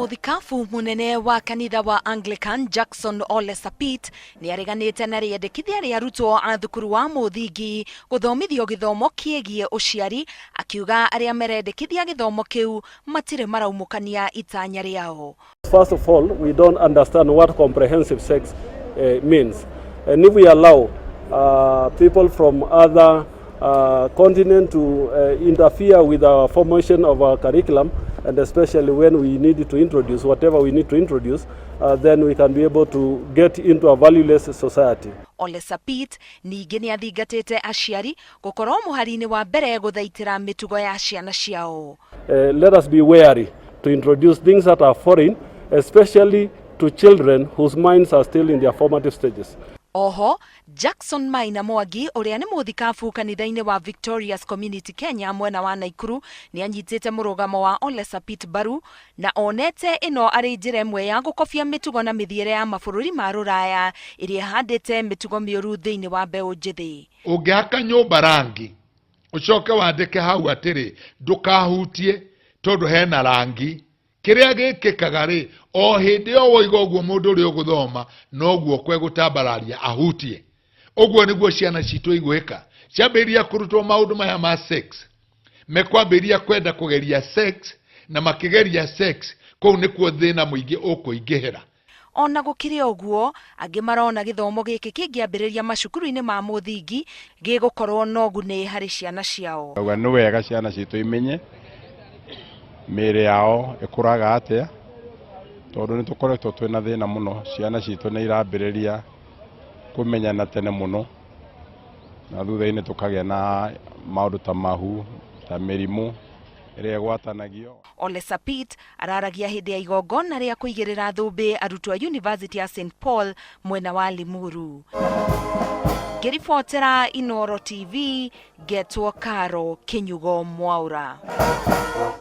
Mũthikabu mũnene wa kanitha wa Anglican Jackson Ole Sapit nĩ areganĩte na rĩendekithia rĩa arutwo a thukuru wa mũthingi gũthomithio gĩthomo kĩgiĩ ũciari, akiuga arĩa merendekithia gĩthomo kĩu matirĩ maraumũkania itanya rĩao. First of all, we don't understand what comprehensive sex means. And if we allow people from other continent to interfere with our formation of our curriculum, and especially when we need to introduce whatever we need to introduce, then we can be able to get into a valueless society. Ole Sapit ningĩ nĩ athingatĩte aciari gũkorwo mũhari-inĩ wa mbere gũthaitĩra mĩtugo ya ciana ciao. Let us be wary to introduce things that are foreign, especially to children whose minds are still in their formative stages. Oho Jackson Maina Mwangi, ũrĩa nĩ mũthikabu kanitha-inĩ wa Victorious Community Kenya mwena wa Naikuru, nĩ anyitĩte mũrũgamo wa Ole Sapit mbaru na onete ĩno arĩ njĩra ĩmwe ya gũkobia mĩtugo na mĩthiĩre ya mabũrũri ma rũraya ĩrĩa ĩhandĩte mĩtugo mĩũru thĩinĩ wa mbeũ njĩthĩ. Ũngĩhaka nyũmba rangi, ũcoke wandĩke hau atĩrĩ, "Ndũkahutie tondũ hena rangi," kĩrĩa gĩkĩkaga rĩ, o hĩndĩ ĩyo woiga ũguo, mũndũ ũrĩa ũgũthoma noguo kwegũtambararia ahutie. Ũguo nĩguo ciana citũ igwĩka. Ciambĩrĩria kũrutwo maũndũ maya ma sex, mekwambĩrĩria kwenda kũgeria sex, na makĩgeria sex, kũu nĩkuo thĩna mũingĩ ũkũingĩhĩra. Ona gũkĩrĩ ũguo, angĩ marona gĩthomo gĩkĩ kĩngĩambĩrĩria macukuru-inĩ ma mũthingi gĩgũkorwo na ũguni harĩ ciana ciao. Auga nĩ wega ciana citũ imenye mĩĩrĩ yao ĩkũraga atĩa, tondũ nĩ tũkoretwo twĩna thĩna mũno. Ciana citũ nĩ irambĩrĩria kũmenyana tene mũno, na thutha-inĩ tũkagĩa na maũndũ ta mahu, ta mĩrimũ ĩrĩa ĩgwatanagio. Ole Sapit araragia hĩndĩ ya igongona rĩa kũigĩrĩra thũmbĩ arutwo a University ya St Paul mwena wa Limuru. Ngĩribotera Inoro TV, ngetwo Karo Kinyugo Mwaura.